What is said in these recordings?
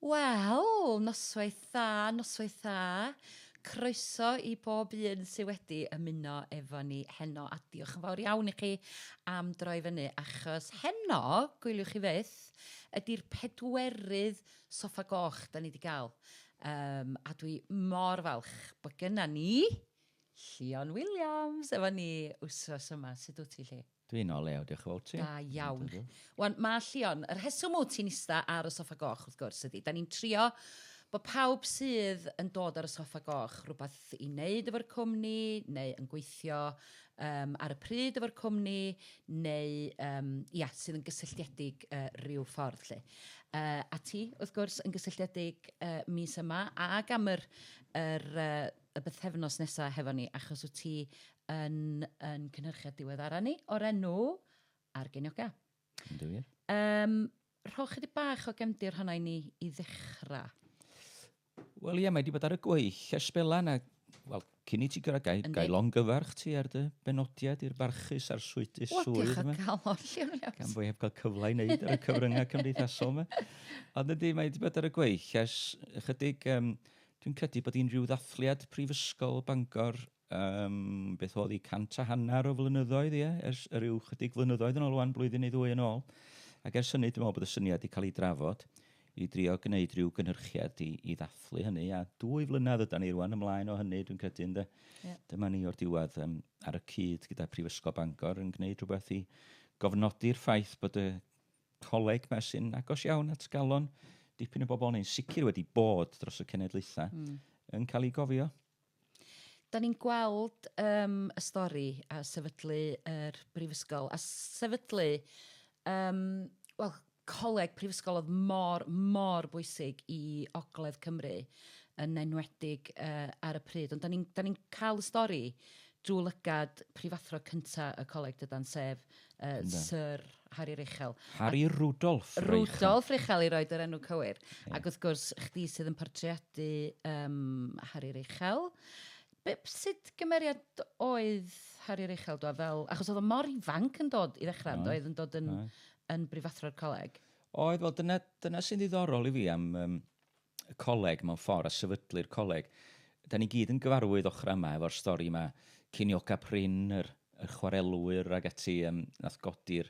Wel, noswaith dda, noswaith dda. Croeso i bob un sydd wedi ymuno efo ni heno, a diolch yn fawr iawn i chi am droi fyny, achos heno, gwyliwch chi fyth, ydy'r pedwerydd soffa goch da ni wedi gael. Um, a dwi mor falch bod gynna ni Llion Williams efo ni wsos yma. Sut wyt ti, Lli? Dwi'n o lew, diolch yn fawr ti. Da iawn. Wan, mae Llion, y rheswm wyt ti'n ista ar y soffa goch, wrth gwrs, ydy, da ni'n trio bod pawb sydd yn dod ar y soffa goch rhywbeth i wneud efo'r cwmni, neu yn gweithio um, ar y pryd efo'r cwmni, neu um, ia, sydd yn gysylltiedig rhyw ffordd. Lle. A ti, wrth gwrs, yn gysylltiedig mis yma, ac am yr, yr, y bythefnos nesaf hefo ni, achos wyt ti yn, yn cynhyrchiad diweddara ni o'r enw Ar Geiniogau. Yndw, ie. Um, rho chydig bach o gefndir hwnna i ni i ddechrau. Wel ie, mae wedi bod ar y gweill ers sbelan a, wel, cyn i ti gyrraedd, gai, gai longyfarch ti ar dy benodiad i'r barchus a'r swydus swydd yma. Diolch o galon, Llion Williams. Gan fwy heb cael cyfle i wneud ar y cyfryngau cymdeithasol yma. Ond ydy, mae wedi bod ar y gweill ers ychydig, um, dwi'n credu bod hi'n rhyw ddathliad Prifysgol Bangor um, beth oedd hi, 150 o flynyddoedd, ie, ers yr yw chydig flynyddoedd yn ôl wan, blwyddyn neu ddwy yn ôl. Ac ers hynny, dwi'n meddwl bod y syniad wedi cael ei drafod i drio gwneud rhyw gynhyrchiad i, i ddathlu hynny, a 2 flynedd ydan ni rwan ymlaen o hynny, dwi'n credu, ynddo. Yeah. Dyma ni o'r diwedd ar y cyd gyda Prifysgol Bangor yn gwneud rhywbeth i gofnodi'r ffaith bod y coleg 'ma sy'n agos iawn at galon dipyn o bobl neu'n sicr wedi bod dros y cenedlaethau yn cael ei gofio. Da ni'n gweld um, y stori a sefydlu yr brifysgol, a sefydlu, um, wel, coleg prifysgol oedd mor, mor bwysig i Ogledd Cymru, yn enwedig ar y pryd. Ond da ni'n ni cael y stori drwy lygad prifathro cynta y coleg dydan, sef Sir Harry Reichel. Harry Rudolph Reichel. Rudolph Reichel i roed yr enw cywir. Yeah. Ac wrth gwrs, chdi sydd yn portreadu Harry Reichel. Be, sut gymeriad oedd Harry Reichel dwa fel... Achos oedd o mor ifanc yn dod i ddechrau, oedd yn dod yn, yn brifathro'r coleg. Oedd, wel dyna, dyna sy'n ddiddorol i fi am y coleg mewn ffordd a sefydlu'r coleg. Da ni gyd yn gyfarwydd ochr yma efo'r stori yma, Cinioga Prin, yr, yr chwarelwyr ag ati, nath godi'r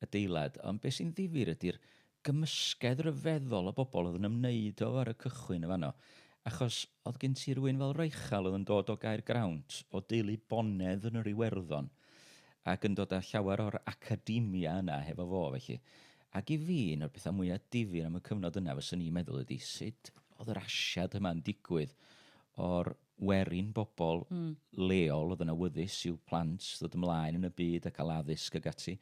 adeilad. Ond beth sy'n ddifyr ydy'r gymysgedd ryfeddol o bobl oedd yn ymwneud o ar y cychwyn y fanno. Achos oedd gen ti rhywun fel Reichel oedd yn dod o Gaergrawnt, o deulu bonedd yn yr Iwerddon, ac yn dod â llawer o'r academia yna hefo fo, felly. Ac i fi, un o'r pethau mwyaf difyr am y cyfnod yna, fyswn i'n meddwl ydy sut oedd yr asiad yma'n digwydd o'r werin bobl leol oedd yn awyddus i'w plant ddod ymlaen yn y byd a cael addysg ag ati.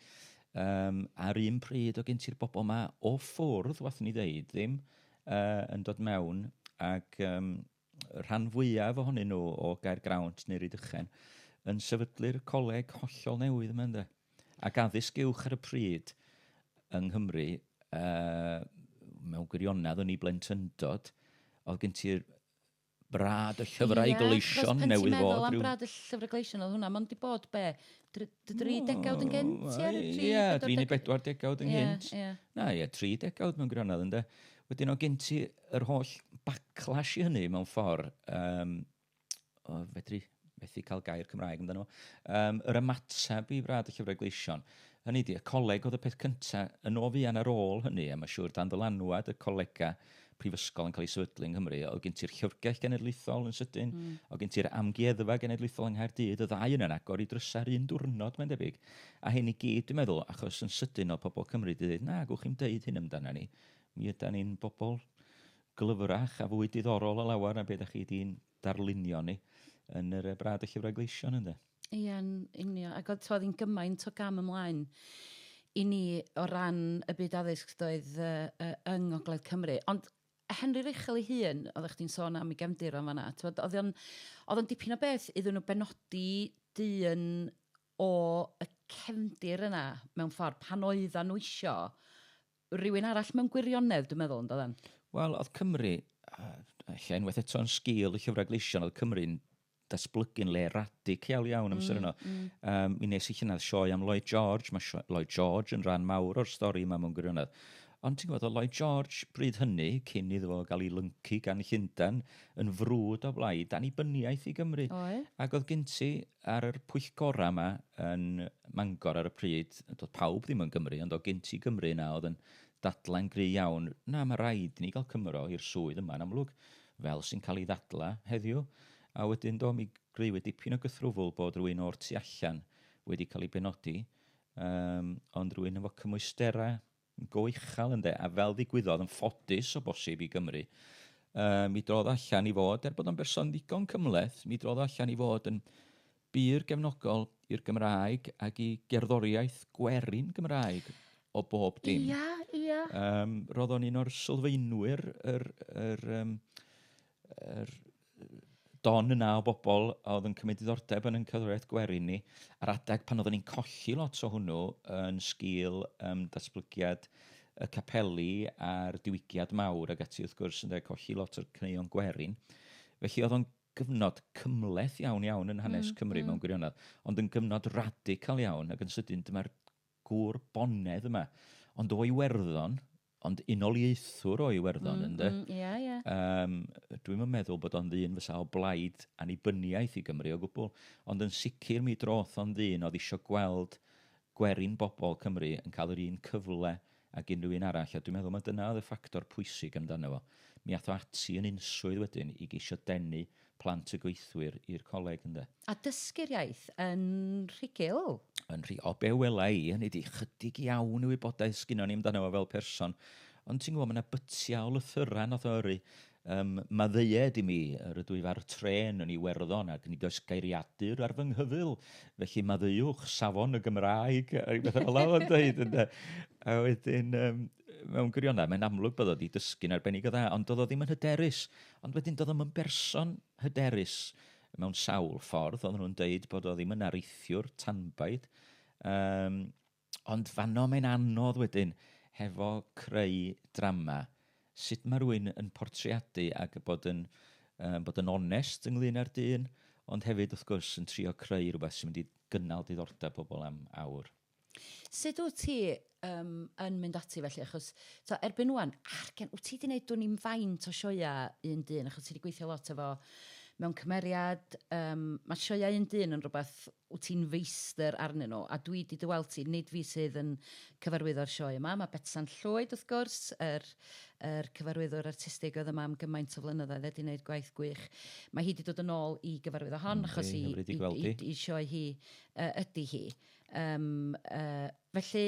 A'r un pryd oedd gen ti'r bobl yma o ffwrdd, wath ni ddeud, ddim yn dod mewn ac rhan fwyaf ohonyn nhw o Gaergrawnt neu Rhydychen yn sefydlu'r coleg hollol newydd yma, ynddo. Ac addysg uwch ar y pryd yng Nghymru, mewn gwirionedd yn ei blentyndod, oedd gen ti'r Brad y Llyfrau Gleision newydd fod. Ie, meddwl am Brad y Llyfrau Gleision, oedd hwnna, mond di bod be? Dri degawd yn gynt? Ie, 3 neu 4 degawd yn gynt. Na, ie, 3 degawd mewn gwirionedd, ynddo. Wedyn o gen ti yr holl backlash i hynny mewn ffordd, o, fedru methu cael gair Cymraeg amdano fo, yr ymateb i Brad y Llyfrau Gleision. Hynny di, y coleg oedd y peth cyntaf yn o fuan ar ôl hynny, a mae siŵr dan ddylanwad y colega prifysgol yn cael ei sefydlu yng Nghymru, oedd gen ti'r Llyfrgell Genedlaethol yn sydyn, oedd gen ti'r Amgueddfa Genedlaethol yng Nghaerdydd, y ddau yna'n agor i drysau'r un diwrnod, mae'n debyg. A hyn i gyd, dwi'n meddwl, achos yn sydyn oedd pobl Cymru wedi dweud, na, gwch chi'n deud hyn amdana ni. Mi ydan ni'n bobl glyfrach a fwy diddorol o lawer na beth ydych chi wedi'n darlunio ni yn yr Brad y Llyfrau Gleision, ynddo? Ie, yn union. Ac oedd oedd hi'n gymaint o gam ymlaen i ni o ran y byd addysg doedd yng Ngogledd Cymru. Ond Henry Reichel ei hun, oeddech chdi'n sôn am ei gefndir o'n fanna, t'mod, oedd o'n oedd o'n dipyn o beth iddyn nhw benodi dyn o y cefndir yna mewn ffordd pan oeddan nhw isio rhywun arall mewn gwirionedd, dwi'n meddwl, yn doedden? Wel, oedd Cymru, lle unwaith eto yn sgil y Llyfrau Gleision, oedd Cymru'n datblygu'n le radical iawn amser yno. Mi nes i llynedd sioe am Lloyd George. Mae Lloyd George yn rhan mawr o'r stori yma mewn gwirionedd. Ond ti'n gwybod, o Lloyd George bryd hynny, cyn iddo fo gael ei lyncu gan Llundain, yn frwd o blaid annibyniaeth i Gymru. Oedd. Ac oedd gen ti ar yr pwyllgora yma yn Mangor ar y pryd, doedd pawb ddim yn Gymru, ond oedd gen ti Gymru yna oedd yn dadlau'n gry iawn, na, mae rhaid i ni gael Cymro i'r swydd yma yn amlwg, fel sy'n cael ei ddadla heddiw. A wedyn do, mi grëwyd dipyn o gythrwfl bod rhywun o'r tu allan wedi cael ei benodi, ond rhywun efo cymwysterau go uchel ynde, a fel ddigwyddodd yn ffodus o bosib i Gymru, mi drodd allan i fod, er bod o'n berson ddigon cymhleth, mi drodd allan i fod yn bur gefnogol i'r Gymraeg ac i gerddoriaeth gwerin Gymraeg o bob dim. Ia, ia. Roedd o'n un o'r sylfaenwyr yr, yr, yr don yna o bobl oedd yn cymryd diddordeb yn ein cerddoriaeth gwerin ni, ar adeg pan oedden ni'n colli lot o hwnnw yn sgil datblygiad y capeli a'r diwygiad mawr ac ati wrth gwrs yn colli lot o'r caneuon gwerin. Felly oedd o'n gyfnod cymhleth iawn iawn yn hanes Cymru mewn gwirionedd, ond yn gyfnod radical iawn ac yn sydyn dyma'r gŵr bonedd yma, ond o Iwerddon, ond unoliaethwr o Iwerddon, ynde? Ie, ie. Dwi'm yn meddwl bod o'n ddyn fysa o blaid annibyniaeth i Gymru o gwbl, ond yn sicr mi droth o'n ddyn oedd isio gweld gwerin bobl Cymru yn cael yr un cyfle ag unrhyw un arall, a dwi'n meddwl mai dyna oedd y ffactor pwysig amdano fo. Mi ath o ati yn unswydd wedyn i geisio denu plant y gweithwyr i'r coleg, ynde. A dysgu'r iaith yn rhugl? Yn rhy, o be wela i, hynny ydi, chydig iawn o wybodaeth sgynnon ni amdano fo fel person. Ond ti'n gwybod, mae yna bytiau o lythyrau nath o yrru. Maddeued i mi, rydw i ar y trên yn Iwerddon ac nid oes geiriadur ar fy nghyfyl, felly maddeuwch safon y Gymraeg, a rhyw bethau fel 'na oedd o'n dweud, ynde. A wedyn, mewn gwirionedd, mae'n amlwg bod o wedi dysgu'n arbennig o dda, ond doedd o ddim yn hyderus. Ond wedyn, doedd o'm yn berson hyderus mewn sawl ffordd. Oedden nhw'n deud bod o ddim yn areithiwr tanbaid. Ond fanno mae'n anodd wedyn hefo creu drama. Sut mae rhywun yn portreadu ac bod yn onest ynglyn â'r dyn, ond hefyd wrth gwrs yn trio creu rhywbeth sy'n mynd i gynnal diddordeb pobl am awr. Sut wyt ti yn mynd ati felly? Achos to, erbyn ŵan, argen, wyt ti wedi gwneud dwn i'm faint o sioeau un dyn, achos ti wedi gweithio lot efo mewn cymeriad. Mae sioeau un dyn yn rhywbeth wyt ti'n feistr arnyn nhw, a dwi wedi dy weld ti, nid fi sydd yn cyfarwyddo'r sioe yma, mae Betsan Llwyd wrth gwrs, yr cyfarwyddwr artistig oedd yma am gymaint o flynyddoedd, wedi gwneud gwaith gwych. Mae hi wedi dod yn ôl i gyfarwyddo hon, achos Hyfryd i gweld hi. i sioe hi ydy hi. Felly,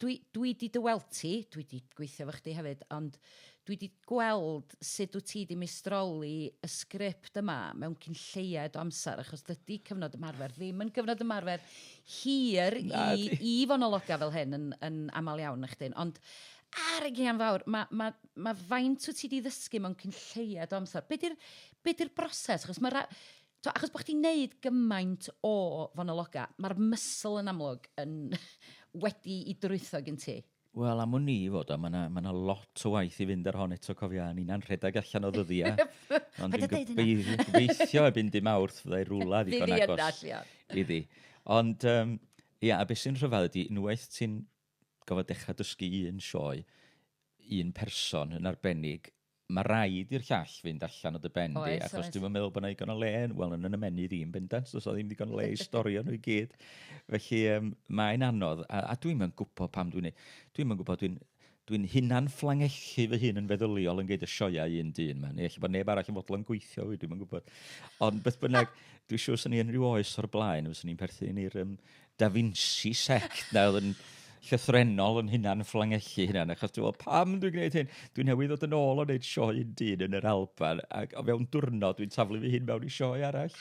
dwi di dy weld ti, dwi di gweithio efo chdi hefyd, ond dwi di gweld sut wyt ti di meistroli y sgript yma mewn cyn lleied o amser, achos dydy cyfnod ymarfer ddim yn gyfnod ymarfer hir Na, di. i fonologa fel hyn yn aml iawn na chdi. Ond ar y gian fawr, ma faint wyt ti di ddysgu mewn cyn lleied o amser. Be di'r broses? Achos achos bod chdi'n neud gymaint o fonologa, mae'r muscle yn amlwg yn wedi i drwytho gen ti. Wel, am wn i fod o, ma' 'na lot o waith i fynd ar hon eto, cofia, ni'n rhedeg allan o ddyddiau. Ond Paid â dwi'n deud hynna. gobeithio erbyn dy Mawrth fyddai rwla Fydd ddigon hi yna, agos Llion. iddi. Ond, ia, a beth sy'n rhyfedd ydi, unwaith ti'n gofod dechrau dysgu un sioe, un person yn arbennig, mae rhaid i'r llall fynd allan o dy ben di, achos dwi'm yn meddwl bod 'na ddigon o le, wel, yn ymennydd i'n bendant, does o ddim digon o le i storio nhw i gyd. Felly, mae'n anodd, a dwi'm yn gwybod pam dwi'n neud, dwi'm yn gwybod, dwi'n hunan fflangellu fy hun yn feddyliol yn geud y sioeau un dyn yma, neu ella bod neb arall yn fodlon gweithio fi, dwi'm yn gwybod. Ond beth bynnag, dwi'n siŵr swn i yn rhyw oes o'r blaen, fyswn i'n perthyn i'r Da Vinci sect na oedd yn llythrennol yn hunan fflangellu hunan, achos dwi'n meddwl, pam dwi'n gwneud hyn? Dwi'n newydd ddod yn ôl o wneud sioe un dyn yn yr Alban, ac o fewn diwrnod dwi'n taflu fy hun mewn i sioe arall.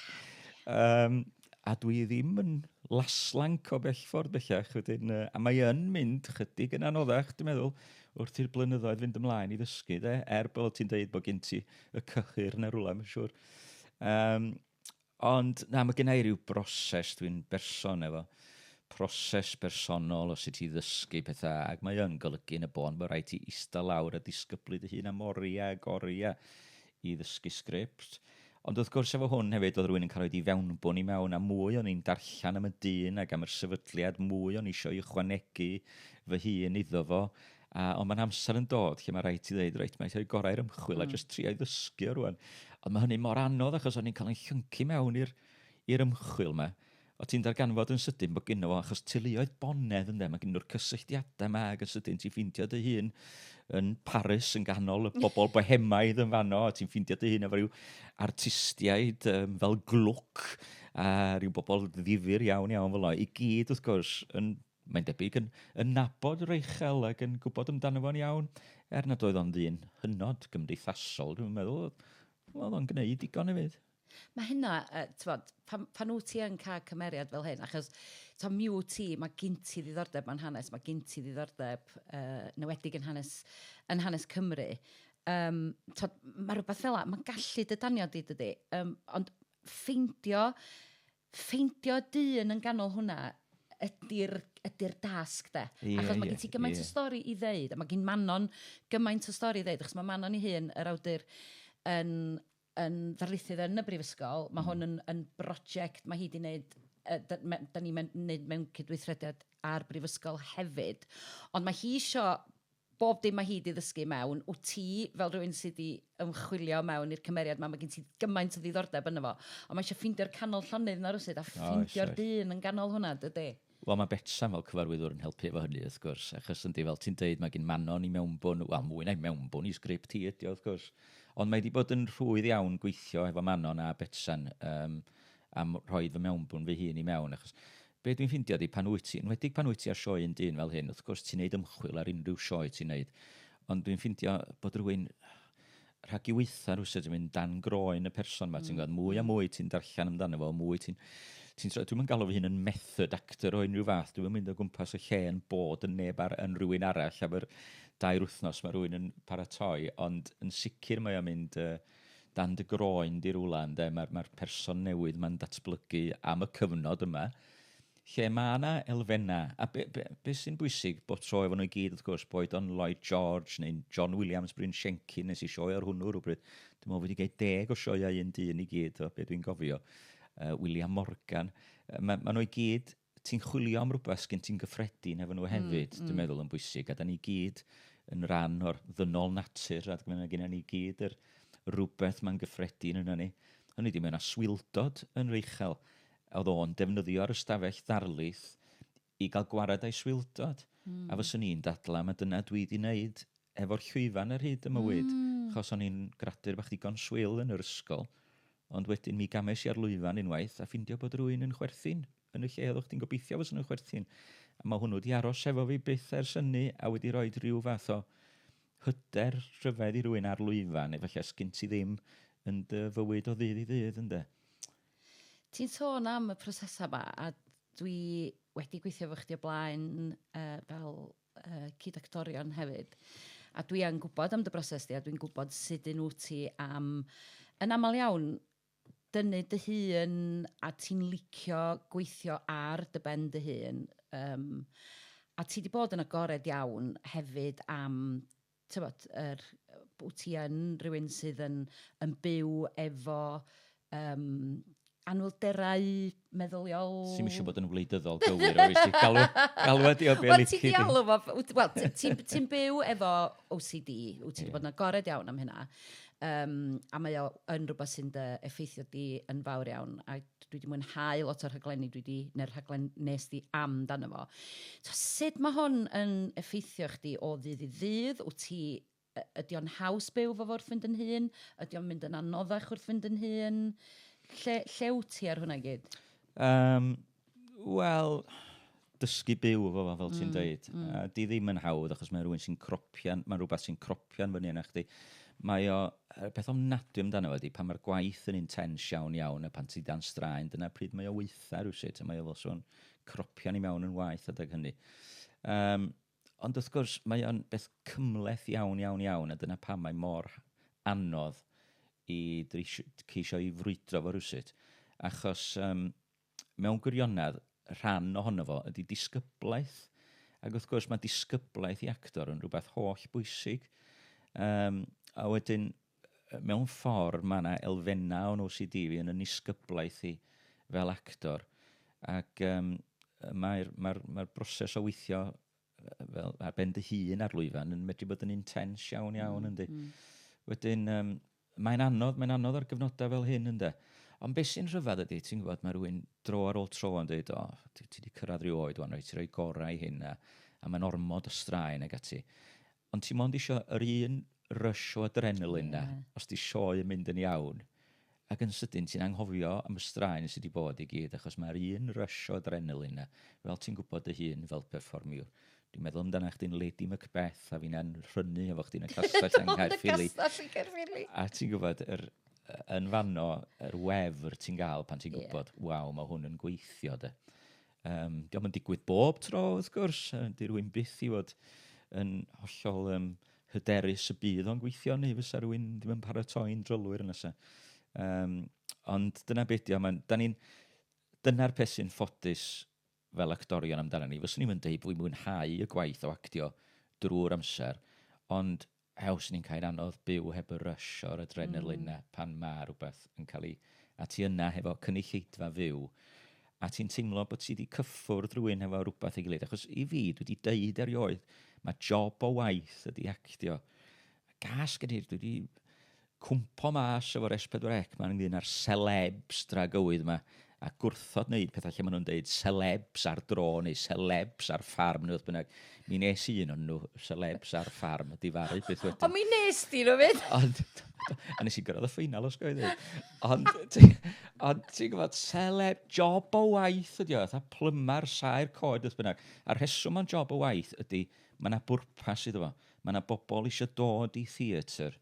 A dwi ddim yn laslanc o bell ffordd bellach, wedyn, a mae yn mynd chydig yn anoddach, dwi'n meddwl, wrth i'r blynyddoedd fynd ymlaen i ddysgu, de, er bod ti'n deud bod gen ti y cyhyr neu rywle, mae'n siŵr. Ond, na, mae gen i ryw broses, dwi'n berson efo proses bersonol o sut i ddysgu pethau, ac mae yn golygu yn y bôn bod rhaid ti ista lawr a disgyblu dy hun am oriau ac oriau i ddysgu sgript. Ond wrth gwrs efo hwn hefyd, oedd rhywun yn cael ei fewnbwn i mewn, a mwy o'n i'n darllen am y dyn ac am yr sefydliad, mwy o'n i eisiau ychwanegu fy hun iddo fo, A, ond mae'n amser yn dod lle mae rhaid ti ddeud, reit, mae'n rhoi gorau'r ymchwil a jyst trio i ddysgu o rwan. Ond mae hynny mor anodd achos o'n i'n cael yn llyncu mewn i'r ymchwil yma. O ti'n darganfod yn sydyn bod gynno fo, achos teuluoedd bonedd ynde, mae gynno nhw'r cysylltiadau yma ac yn sydyn ti'n ffeindio dy hun yn Paris yn ganol y bobl bohemaidd yn fanno, a ti'n ffeindio dy hun efo rhyw artistiaid fel Gluck a rhyw bobl ddifyr iawn iawn fel o. I gyd wrth gwrs yn, mae'n debyg, yn nabod Reichel ac yn gwybod amdano fo'n iawn, er nad oedd o'n ddyn hynod gymdeithasol, dwi'n meddwl, oedd o'n gwneud digon hefyd. Mae hynna, t'mod, pan wyt ti yn cael cymeriad fel hyn, achos mi wyt ti, mae gen ti ddiddordeb mewn hanes, mae gen ti ddiddordeb newedig yn hanes Cymru. T'mod, mae rhywbeth fel 'na, mae'n gallu dy danio di, dydy. Ond ffeindio dyn yn ganol hwnna ydy'r dasg, de. Achos mae gen ti gymaint o stori i ddeud, a mae gen Manon gymaint o stori i ddeud, achos mae Manon ei hun, yr awdur, yn ddarlithydd yn y brifysgol. Mae hwn yn brosiect mae hi wedi wneud, da ni'n wneud mewn cydweithrediad â'r brifysgol hefyd. Ond mae hi isio bob dim mae hi wedi ddysgu mewn. Wyt ti, fel rhywun sydd wedi ymchwilio mewn i'r cymeriad yma, mae gen ti gymaint o ddiddordeb yno fo. Ond mae eisiau ffeindio'r canol llonydd na rywsut, a ffeindio'r dyn yn ganol hwnna, dydy? Wel, mae Betsan fel cyfarwyddwr yn helpu efo hynny, wrth gwrs, achos yndi, fel ti'n deud, mae gen Manon i mewnbwn, wel, mwy na'i mewnbwn i sgript hi ydi o, wrth gwrs. Ond mae wedi bod yn rhwydd iawn gweithio efo Manon a Betsan am rhoi fy mewnbwn fy hun i mewn, achos be dwi'n ffeindio ydi pan wyt ti, enwedig pan wyt ti ar sioe un dyn fel hyn, wrth gwrs ti'n neud ymchwil ar unrhyw sioe ti'n neud, ond dwi'n ffeindio bod rhywun rhag i weitha rhywsut yn mynd dan groen y person yma, ti'n gwybod, mwy a mwy ti'n darllen amdano fo, mwy ti'n dwi'm yn galw fy hun yn method actor o unrhyw fath, dwi'm yn mynd o gwmpas y lle yn bod yn neb ar, yn rhywun arall am yr 2 wythnos mae rhywun yn paratoi, ond yn sicr mae o'n mynd dan dy groen di rwla, ynde, mae'r person newydd ma'n datblygu am y cyfnod yma, lle mae yna elfennau, a be sy'n bwysig bod tro efo nhw i gyd, wrth gwrs, boed o'n Lloyd George neu John Williams, Bryn Siencyn, nes i sioe ar hwnnw rhywbryd. Dwi'n meddwl wedi cael 10 o sioeau un dyn i gyd, o be dwi'n gofio. William Morgan. Ma nhw i gyd, ti'n chwilio am rhywbeth sgyn ti'n gyffredin efo nhw hefyd, dwi'n meddwl yn bwysig, a da ni gyd yn rhan o'r ddynol natur, a mae gennym ni gyd yr rhywbeth mae'n gyffredin yna ni. Hynny ydi, mae yna swildod yn Reichel, oedd o'n defnyddio ar ystafell ddarlith i gael gwared a'i swildod. A fyswn i'n dadla, mae dyna dwi wedi wneud efo'r llwyfan ar hyd y mywyd. Achos o'n i'n gradur bach digon swil yn yr ysgol, ond wedyn mi games i ar lwyfan unwaith a ffindio bod rhywun yn chwerthin yn y lle oeddech chdi'n gobeithio fysa nhw'n chwerthin. A mae hwnnw wedi aros efo fi byth ers hynny a wedi rhoi rhyw fath o hyder rhyfedd i rywun ar lwyfan, efallai sgyn ti ddim yn dy fywyd o ddydd i ddydd, ynde? Ti'n sôn am y prosesau yma, a dwi wedi gweithio efo chdi o blaen fel cyd-actorion hefyd. A dwi yn gwybod am dy broses di, a dwi'n gwybod sut un wyt ti am, yn aml iawn, dynnu dy hun a ti'n licio gweithio ar dy ben dy hun. A ti di bod yn agored iawn hefyd am, tybod, wyt ti yn rhywun sydd yn byw efo anwylderau meddyliol. Sy'm eisiau bod yn wleidyddol gywir, oes ti? Galw ydi o be Wel, lici ti di di. alw fo, wel, ti'n byw efo OCD, wyt ti wedi bod yn agored iawn am hynna. A mae o yn rhywbeth sy'n dy effeithio di yn fawr iawn. A dwi wedi mwynhau lot o'r rhaglenni dwi wedi, neu'r rhaglen nes di amdano fo. So, sut mae hwn yn effeithio chdi o ddydd i ddydd? Wyt ti, ydy o'n haws byw fo wrth fynd yn hŷn? Ydy o'n mynd yn anoddach wrth fynd yn hŷn? Lle wyt ti ar hwnna i gyd? Wel, dysgu byw efo fo, fel ti'n deud. A di ddim yn hawdd, achos mae rhywun sy'n cropian, mae rhywbeth sy'n cropian fyny yna chdi. Mae o, y peth ofnadwy amdano fo ydi, pan mae'r gwaith yn intense iawn iawn, a pan ti dan straen, dyna pryd mae o weitha rhywsut, a mae o fel sôn cropian i mewn yn waith adeg hynny. Ond wrth gwrs, mae o'n beth cymhleth iawn, iawn, iawn, a dyna pam mae mor anodd i ceisio i frwydro fo rhywsut. Achos mewn gwirionedd, rhan ohono fo ydy disgyblaeth. Ac wrth gwrs, mae disgyblaeth i actor yn rhywbeth holl bwysig. A wedyn, mewn ffordd, mae yna elfennau o'n OCD fi yn y nisgyblaeth i fel actor. Ac mae'r broses o weithio fel ar ben dy hun ar lwyfan yn medru bod yn intense iawn iawn, yndi. Wedyn, mae'n anodd, mae'n anodd ar gyfnodau fel hyn, ynde. Ond beth sy'n rhyfedd ydy, ti'n gwybod, mae rhywun dro ar ôl tro yn dweud, o, ti wedi cyrraedd rhyw oed wan, rhaid ti roi gorau i hyn, a mae'n ormod o straen ag ati. Ond ti mond isio yr un rush o adrenaline na, os di sioe yn mynd yn iawn. Ac yn sydyn ti'n anghofio am y straen sydd wedi bod i gyd, achos mae'r un rush o adrenaline na, fel ti'n gwybod dy hun fel perfformiwr. Dwi'n meddwl amdana chdi'n Lady Macbeth a fi'n rhynnu efo chdi'n y castell yng Nghaerffili. Castell yn Caerffili. A ti'n gwybod, yn fanno, yr wefr ti'n gael pan ti'n gwybod, waw, mae hwn yn gweithio, de. Dio'm yn digwydd bob tro, wrth gwrs. Di rhywun byth i fod yn hollol hyderus y bydd o'n gweithio, neu fysa rhywun ddim yn paratoi'n drylwyr yna sa. Ond dyna beth di o, dyna'r peth sy'n ffodus fel actorion amdano ni. Fyswn i'n deud bod fi'n mwynhau y gwaith o actio drwy'r amser, ond hew, swn i'n cael anodd byw heb y rush o'r adrenaline na pan mae rhywbeth yn cael ei... A ti yna hefo cynulleidfa fyw, a ti'n teimlo bod ti wedi cyffwrdd rhywun hefo rhywbeth ei gilydd. Achos i fi, dwi wedi deud erioed, mae job o waith ydi actio. Gas gen i, dwi wedi cwmpo mas efo'r S4C ma'n ynglyn â'r celebs dragywydd yma, a gwrthod wneud pethau lle maen nhw'n deud celebs ar dro neu celebs ar ffarm neu beth bynnag. Mi nes i un o'n nhw, celebs ar ffarm, difaru beth wedyn. Ond mi nes di nhw fyd. Ond, a nes i gyrraedd y ffeinal os gael ei ddweud. Ond, ond ti'n gwybod, celeb, job o waith ydi o, fatha plymar, saer coed, beth bynnag. A'r rheswm am job o waith ydi, mae yna bwrpas iddo fo. Mae yna bobl eisiau dod i theatr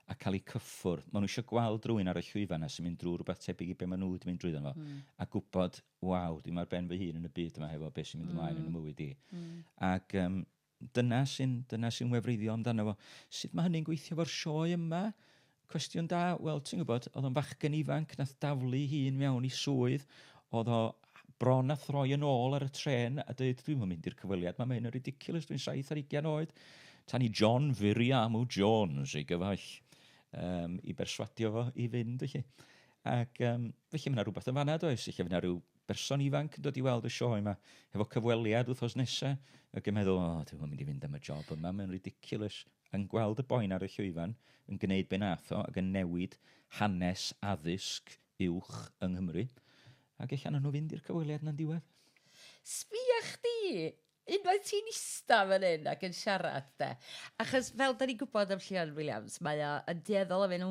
a cael eu cyffwrdd. Maen nhw eisiau gweld rhywun ar y llwyfan yna sy'n mynd drwy rhywbeth tebyg i be maen nhw wedi mynd drwyddo fo. A gwybod, waw, dwi'n ar ben fy hun yn y byd yma hefo beth sy'n mynd ymlaen yn y mywyd i. Ac dyna sy'n wefreiddio amdano fo. Sut mae hynny'n gweithio fo'r sioe yma? Cwestiwn da, wel, ti'n gwybod, oedd o'n fachgen ifanc nath daflu hun mewn i swydd, oedd o bron a throi yn ôl ar y tren a dweud, dwi'n mynd i'r cyfweliad, mae hyn yn ridiculous, dwi'n 27 oed. Tan i John Viriamu Jones ei gyfaill i berswadio fo i fynd, felly. Ac felly mae yna rhywbeth yn fanna, does? Felly mae yna rhyw berson ifanc yn dod i weld y sioe yma hefo cyfweliad wythnos nesaf ac yn meddwl, o, dwi'n mynd i fynd am y job yma, mae'n ridiculous. Yn gweld y boen ar y llwyfan, yn gwneud be nath o ac yn newid hanes addysg uwch yng Nghymru. Ac ella nhw fynd i'r cyfweliad yna'n diwedd. Sbia chdi, unwaith ti'n ista fan hyn ac yn siarad, de. Achos fel da ni'n gwybod am Llion Williams, mae o yn dueddol o fynd, o,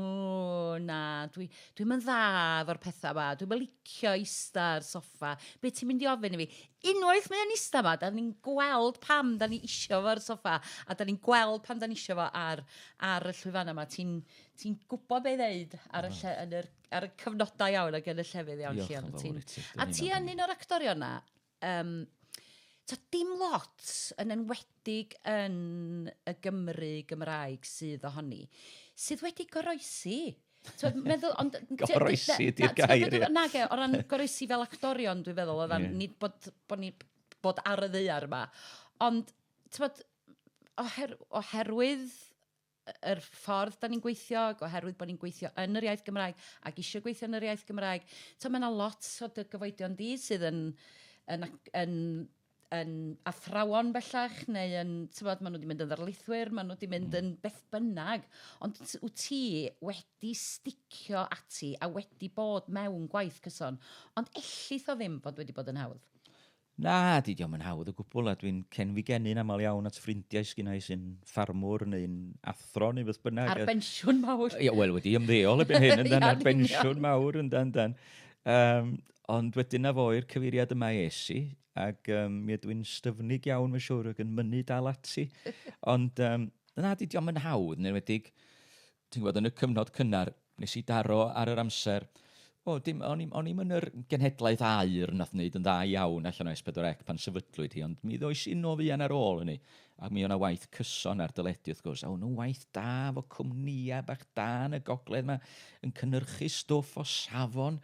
na, dwi'n mynd dda efo'r pethau yma, dwi'n licio ista ar soffa, be ti'n mynd i ofyn i fi? Unwaith mae o'n ista yma, da ni'n gweld pam da ni isio fo ar y soffa, a da ni'n gweld pam da ni isio fo ar y llwyfan yma. Ti'n gwybod be i ddeud ar y lle, yn yr, ar y cyfnodau iawn ac yn y llefydd iawn, Diolch Llion. yn fawr i ti. A ti yn un o'r actorion na, so dim lot yn enwedig yn y Gymru Gymraeg sydd ohoni, sydd wedi goroesi. So, meddwl, ond, Goroesi ydi'r gair, ie. Nage, o ran goroesi fel actorion, dwi'n feddwl, o ran nid bod ni bod ar y ddaear yma. Ond, t'mod, oherwydd yr ffordd da ni'n gweithio, ac oherwydd bod ni'n gweithio yn yr iaith Gymraeg ac eisiau gweithio yn yr iaith Gymraeg, so mae yna lot o dy gyfoedion di sydd yn athrawon bellach, neu yn, t'mod, maen nhw wedi mynd yn ddarlithwyr, maen nhw wedi mynd yn beth bynnag. Ond wyt ti wedi sticio ati a wedi bod mewn gwaith cyson, ond ellith o ddim bod wedi bod yn hawdd. Na, di dio'm yn hawdd o gwbl, a dwi'n cenfigennu'n aml iawn at ffrindiau sgynna i sy'n ffarmwr neu'n athro neu beth bynnag. Ar bensiwn mawr. Ie, wel, wedi ymddeol erbyn hyn, yndan, Ia, ar yn bensiwn union. mawr, yndan, yndan. Ond wedyn na fo i'r cyfeiriad yma es i, ac mi ydw i'n styfnig iawn, mae'n siŵr, ac yn mynnu dal ati. Ond na, di dio'm yn hawdd, yn enwedig, ti'n gwybod, yn y cyfnod cynnar, nes i daro ar yr amser, o, dim, o'n i'm yn yr genhedlaeth aur nath wneud yn dda iawn allan o S4C pan sefydlwyd hi, ond mi ddoes i nôl fuan ar ôl hynny. Ac mi o'na waith cyson ar deledu, wrth gwrs, a o'n nhw waith da fo cwmnïau bach da yn y gogledd yma, yn cynhyrchu stwff o safon,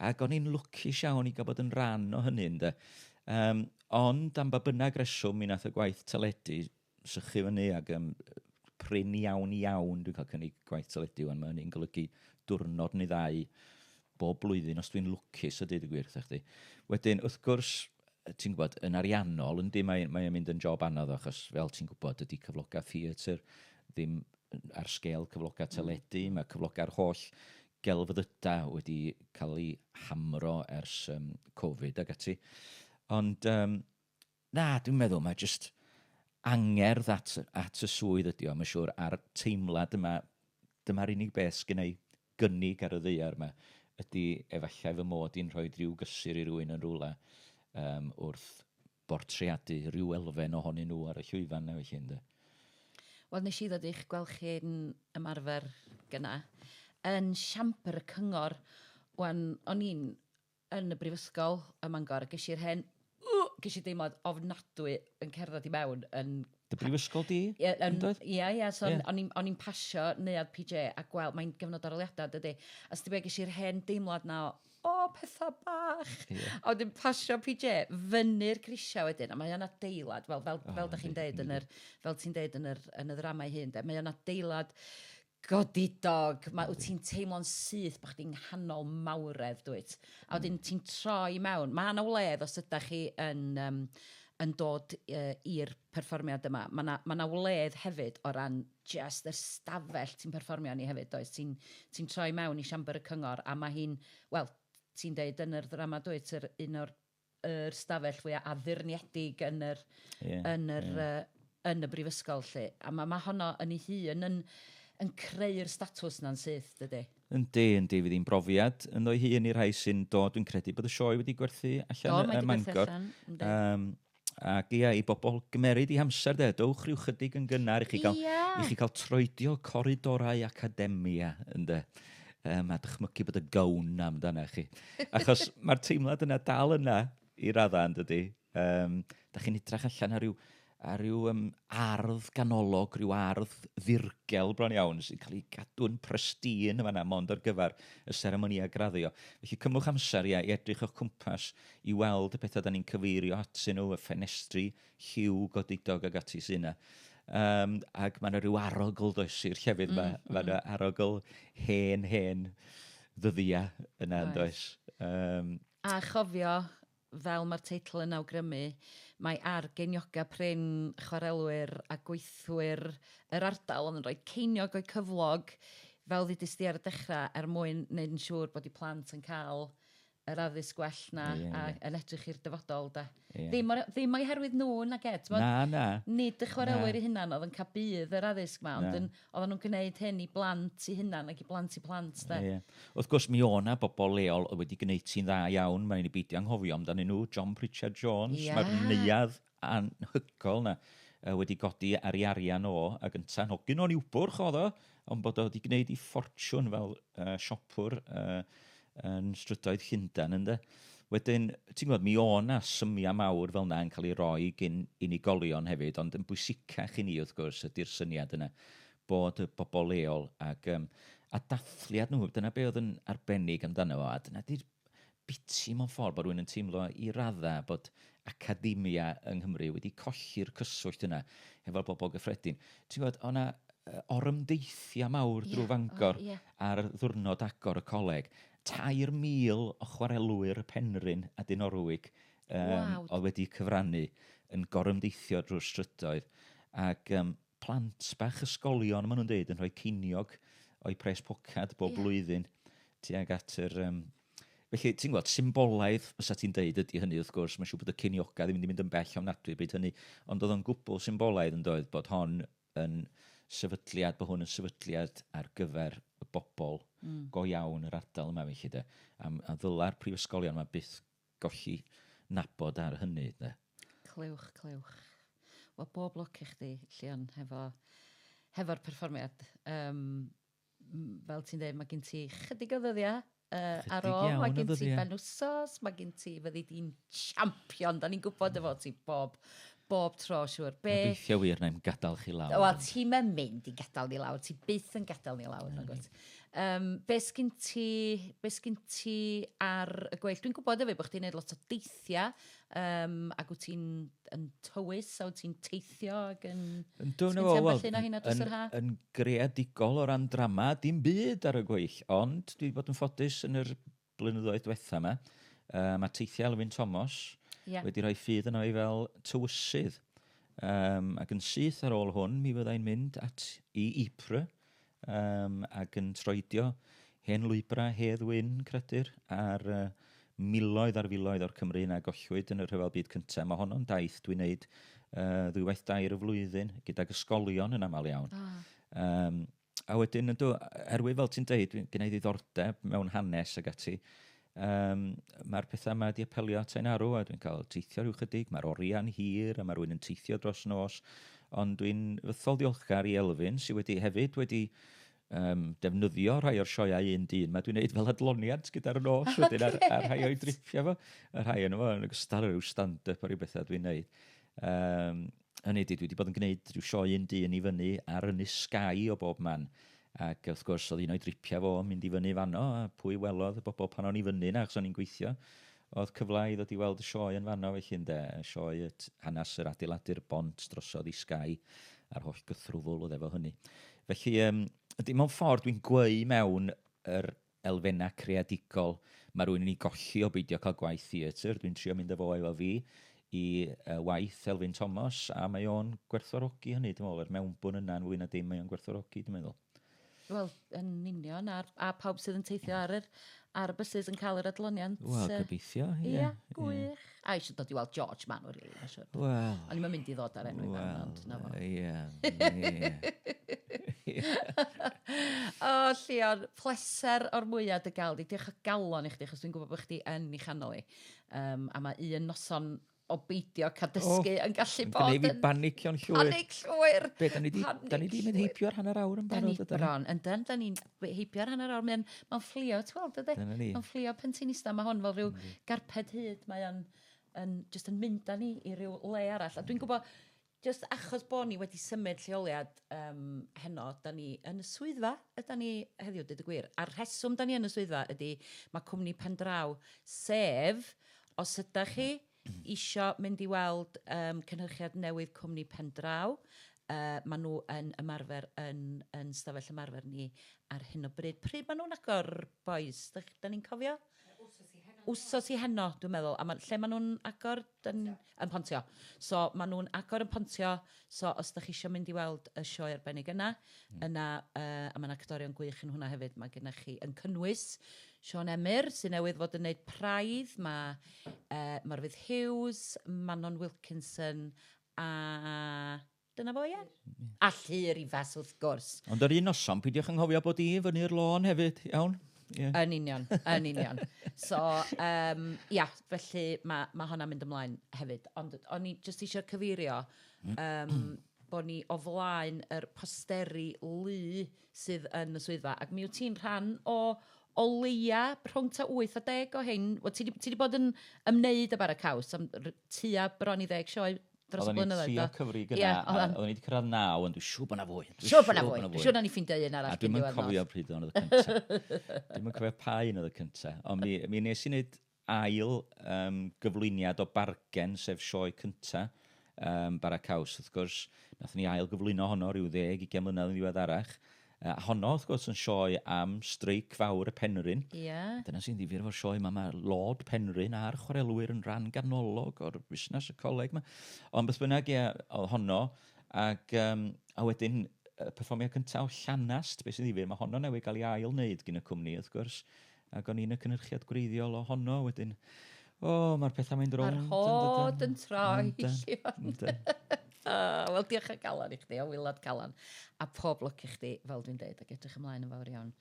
ac o'n i'n lwcus iawn i gael bod yn rhan o hynny, ynde. Ond am ba bynnag reswm, mi nath y gwaith teledu sychu fyny ac prin iawn iawn dwi'n cael cynnig gwaith teledu wan, mae hynny'n golygu diwrnod neu ddau bob blwyddyn, os dwi'n lwcus a deud y gwir wrthych chdi. Wedyn, wrth gwrs, ti'n gwybod, yn ariannol, yndi, mae'n mae mynd yn job anodd, achos fel ti'n gwybod, ydy cyflogau theatr ddim ar sgêl cyflogau teledu, mae cyflogau'r holl gelfyddydau wedi cael ei hamro ers Covid ac ati. Ond, na, dwi'n meddwl, mae jyst angerdd at, at y swydd ydi o, mae'n siŵr, a'r teimlad yma, dyma'r unig beth sgynna i gynnig ar y ddaear yma, ydy efallai fy mod i'n rhoi rhyw gysur i rywun yn rhywle wrth bortreadu rhyw elfen ohonyn nhw ar y llwyfan na felly, ynddo. Wel, nes i ddod i'ch gweld chi'n ymarfer gyna yn siambr y cyngor. Wan, o'n i'n yn y brifysgol ym Mangor, a ges i'r hen, ges i deimlad ofnadwy yn cerdded i mewn yn... Dy brifysgol di? Ie, ia, ia, so o'n i'n pasio neuadd PJ a gweld, mae'n gyfnod aroliadau, dydy. A so ges i'r hen deimlad na o, o, pethau bach. Yeah. A wedyn pasio PJ fyny'r grisiau wedyn, a mae o'n adeilad, wel, fel, oh, fel da chi'n deud yn yr, fel ti'n deud yn yr, yn y ddrama ei hun, de, mae o'n adeilad godidog, mae, wyt ti'n teimlo'n syth bod chdi'n nghanol mawredd, dwyt. A wedyn ti'n troi mewn. Mae yna wledd os ydych chi yn, yn dod i'r perfformiad yma. Mae yna ma wledd hefyd o ran just yr stafell ti'n perfformio ni hefyd, does? Ti'n ti troi mewn i siambr y cyngor a mae hi'n, wel, ti'n deud yn yr ddrama dwyt, yr, un o'r yr stafell fwyaf addurniedig yn yr, yeah, yn yr, yeah. Yn y brifysgol, lle. A mae ma honno yn ei hun yn, yn creu'r statws na'n syth, dydy? Yndi, yndi, fydd hi'n brofiad ynddo'i hun i'r rhai sy'n dod. Dwi'n credu bod y sioe wedi gwerthu allan ym Mangor. Ac ia, i bobl gymeryd i hamser de, dowch rhyw chydig yn gynnar i chi gael, yeah. i chi gael troedio coridorau academia, ynde. A dychmygu bod y gown amdano chi. Achos mae'r teimlad yna dal yna i raddau, yn dydy. Da chi'n edrych allan ar ryw, ar ryw ardd ganolog, rhyw ardd ddirgel bron iawn, sy'n cael ei gadw'n pristine yn fan'na, mond ar gyfer y seremonïau graddio. Felly cymwch amser ia, i edrych o'ch cwmpas i weld y pethau da ni'n cyfeirio atyn nhw, y ffenestri lliw godidog ag ati sy'n yna. Ac mae yna rhyw arogl does i'r llefydd yma. Mae yna arogl hen, hen ddyddiau yna, yn does. A chofio, fel mae'r teitl yn awgrymu, mae ar geinioga prin chwarelwyr a gweithwyr yr ardal oedd yn rhoi ceiniog o'i cyflog, fel ddudust di ar y dechrau, er mwyn wneud yn siŵr bod eu plant yn cael yr addysg gwell na yeah, a yn edrych i'r dyfodol. Da. Yeah. Ddim, ddim o'i herwydd nhw nag e. Na, na. Nid y chwaraewyr eu hunan oedd yn cael budd yr addysg ma, ond oedden nhw'n gwneud hyn i blant i hunan ac i blant i plant. Da. Yeah. Wrth gwrs, mi o'na bobl leol oedd wedi gwneud ti'n dda iawn, mae'n i beidio anghofio amdanyn nhw, John Pritchard Jones, yeah. Mae'r neuadd anhygoel na wedi godi ar ei arian o, ac ynta'n hogyn o'n Niwbwrch oedd o, ond bod o wedi gwneud ei ffortiwn fel siopwr yn strydoedd Llundain, ynde. Wedyn, ti'n gwybod, mi o'na symiau mawr fel yna yn cael ei roi gyn unigolion hefyd, ond yn bwysicach i ni, wrth gwrs, ydy'r syniad yna bod y bobl leol ac, a dathliad nhw, dyna be oedd yn arbennig amdano fo, a dyna di'r biti mewn ffordd bod rhywun yn teimlo i raddau bod academia yng Nghymru wedi colli'r cyswllt yna hefo'r bobl gyffredin. Ti'n gwybod, o'na orymdeithiau mawr drwy Fangor ar ddiwrnod agor y coleg. 3,000 o chwarelwyr y Penrhyn a Dinorwig oedd wedi cyfrannu yn gorymdeithio drwy'r strydoedd. Ac plant bach ysgolion, maen nhw'n dweud, yn rhoi ceiniog o'i pres pocad bob blwyddyn tuag at yr... Felly, ti'n gwybod, symbolaidd, fysa ti'n deud ydy hynny, wrth gwrs, mae'n siŵr bod y ceinioga ddim wedi mynd yn bell ofnadwy bryd hynny, ond oedd o'n gwbl symbolaidd yn doedd bod hon yn sefydliad, bod hwn yn sefydliad ar gyfer y bobl go iawn yr ardal yma, felly de. A ddyla'r prifysgolion yma byth golli nabod ar hynny, de. Clywch, clywch. Wel, bob lwc i chdi, Llion, hefo'r perfformiad. Fel ti'n dweud, mae gen ti chydig o ddyddiau ar ôl, mae gen ti benwsos, mae gen ti, fyddi di'n champion, da ni'n gwybod efo ti bob tro, siŵr. Gobeithio wir na i'm gadael chi lawr. Wel, ti'n mynd i gadael ni lawr, ti byth yn gadael ni lawr. Be sgyn ti ar y gweill? Dwi'n gwybod hefyd bod chdi'n gwneud lot o deithiau, ac wyt ti'n yn tywys, a wyt ti'n teithio ac yn... Sgyn ti ambell un o hynna dros yr ha? Yn greadigol o ran drama, dim byd ar y gweill, ond dwi wedi bod yn ffodus yn yr blynyddoedd diwetha yma. Mae teithiau Elfyn Thomas Ie. Wedi rhoi ffydd yno i fel tywysydd. Ac yn syth ar ôl hwn, mi fyddai'n mynd at i Ypres ac yn troedio hen lwybrau Hedd Wyn, credir, a'r miloedd ar filoedd o'r Cymry yna gollwyd yn y Rhyfel Byd Cyntaf. Mae honno'n daith dwi'n neud ddwywaith dair y flwyddyn gydag ysgolion yn aml iawn. A wedyn, yndw, herwydd fel ti'n deud, gen i ddiddordeb mewn hanes ag ati, mae'r pethau yma wedi apelio at ein arw, a dwi'n cael teithio rhyw chydig, mae'r oriau'n hir, a mae rhywun yn teithio dros nos, ond dwi'n fythol ddiolchgar i Elfyn, sydd wedi hefyd wedi defnyddio rhai o'r sioeau un dyn. Mae dwi'n neud fel adloniant gyda'r nos wedyn ar rhai o'i dripiau fo, y rhai yn fo, yn ogystal â rhyw stand-up a rhyw bethau dwi'n neud. Hynny ydy, dwi wedi bod yn gwneud rhyw sioe un dyn i fyny ar Ynys Skye o bob man. Ac wrth gwrs, oedd un o'i dripiau fo yn mynd i fyny fanno, a pwy welodd y bobl pan o'n i fyny na, achos o'n i'n gweithio. Oedd cyfle i ddod i weld y sioe yn fanno felly, ynde, y sioe hanes yr adeiladu'r bont drosodd i Skye, a'r holl gythrwfl oedd efo hynny. Felly, ydy, mewn ffordd dwi'n gweu mewn yr elfennau creadigol. Mae rhywun yn ei golli o beidio cael gwaith theatr. Dwi'n trio mynd â fo efo fi i waith Elfyn Thomas, a mae o'n gwerthfawrogi hynny, dwi'n meddwl, yr mewnbwn yna yn fwy na dim, mae o'n gwerthfawrogi, dwi'n meddwl. Wel, yn union, a pawb sydd yn teithio ar y buses yn cael yr adloniant. Wel, gobeithio, ie. Ie, gwych. A eisiau dod i weld George Mann, really, mae'n siŵr. Wel. O'n i'm yn mynd i ddod ar enw i fewn, ond na fo. Ie, ie. O, Llion, pleser o'r mwyaf dy gael di. Diolch o galon i chdi, achos dwi'n gwybod bod chdi yn ei chanol i. A mae un noson o beidio cael dysgu yn gallu bod Gwneud fi yn banicio'n llwyr. Panic llwyr. Be, da ni di, Panic da ni di mynd llwyr. heibio ar hanner awr yn Da ni barod, ydan? bron, yndan, da ni'n heibio ar hanner awr. Mae'n fflio, ti'n gweld, dydy? Dyna ni. Mae'n fflio pen ti'n ista, mae hwn fel rhyw garped hyd, mae o'n just yn mynd â ni i ryw le arall. A dwi'n gwybod, just achos bod ni wedi symud lleoliad heno, da ni yn y swyddfa, yda ni heddiw, dweud y gwir. A'r rheswm da ni yn y swyddfa ydy mae cwmni Pendraw, sef, os ydach chi isio mynd i weld cynhyrchiad newydd cwmni Pendraw, maen nhw yn ymarfer yn stafell ymarfer ni ar hyn o bryd. Pryd maen nhw'n agor, boys? Da ni'n cofio? Wsos i heno, dwi'n meddwl. A lle maen nhw'n agor? Yn Pontio. So, maen nhw'n agor yn Pontio. So, os da chi isio mynd i weld y sioe arbennig yna, yna, a mae yna actorion gwych yn hwnna hefyd. Mae gennych chi yn cynnwys Siôn Emyr, sy'n newydd fod yn neud Praidd. Mae Morfydd Hughes, Manon Wilkinson, a dyna fo, ie? A Llyr Ifas, wrth gwrs. Ond yr un noson, peidiwch anghofio bod i fyny'r lôn hefyd, iawn? Ie. Yn union, yn union. So, ia, felly ma hwnna'n mynd ymlaen hefyd. Ond o'n i jyst eisiau cyfeirio bod ni o flaen yr posteri lu sydd yn y swyddfa. Ac mi wyt ti'n rhan o leia rhwng ta 8 a 10 o hein. Wel, ti di bod yn ymwneud â Bara Caws am tua bron i 10 sioe dros y Oedden ni'n blynyddoedd, trio do? cyfri Ie, gyna, a oedden. oedden ni wedi cyrraedd 9, ond dwi'n siŵr bod 'na fwy. Dwi'n Siŵr bod 'na siŵr fwy. bod 'na Dwi'n fwy. siŵr na ni ffeindio un arall A dwi'm cyn yn diwedd nos. cofio pryd oedd y cynta. Dwi'm yn cofio pa un oedd y cynta. Ond mi nes i wneud ail gyflwyniad o Bargen, sef sioe cynta, Bara Caws, wrth gwrs. Nathon ni ail gyflwyno honno rhyw ddeg, ugain mlynedd yn ddiweddarach. A honno, wrth gwrs, yn sioe am streic fawr y Penrhyn. Dyna sy'n ddifyr efo'r sioe yma, mae Lord Penrhyn a'r chwarelwyr yn rhan ganolog o'r busnes y coleg yma. Ond beth bynnag, ie, oedd honno, a wedyn y perfformiad cyntaf o Llanast, beth sy'n ddifyr, mae honno newydd gael ei ail wneud gyn y cwmni, wrth gwrs, ac o'n i'n y cynhyrchiad gwreiddiol o honno, wedyn, o, mae'r pethau'n mynd Mae'r rownd, hod yndyden? yn troi, Yndan, Llion. yndan. Wel, diolch o galon i chdi, o waelod calon. A pob lwc i chdi, fel dwi'n deud, ac edrych ymlaen yn fawr iawn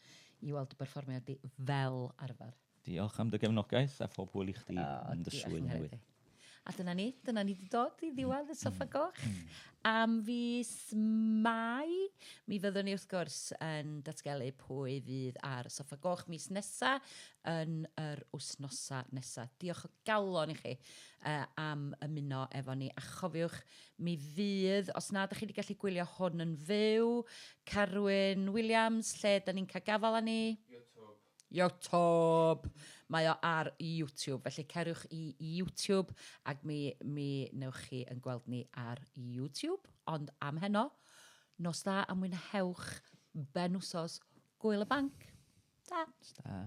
i weld y berfformiad di fel arfer. Diolch am dy gefnogaeth a phob hwyl i chdi yn dy Diolch swydd yn newydd. nghariad i. A dyna ni wedi dod i ddiwedd y soffa goch. Am fis Mai, mi fyddwn ni wrth gwrs yn datgelu pwy fydd ar y soffa goch mis nesa yn yr wythnosa nesa. Diolch o galon i chi am ymuno efo ni. A chofiwch, mi fydd, os na ydych chi wedi gallu gwylio hwn yn fyw, Carwyn Williams, lle da ni'n cael gafael â ni? YouTube. Mae o ar YouTube, felly ceriwch i YouTube ac mi newch chi yn gweld ni ar YouTube. Ond am heno, nos da a mwynhewch ben wsos Gwyl y Banc. Ta. Ta.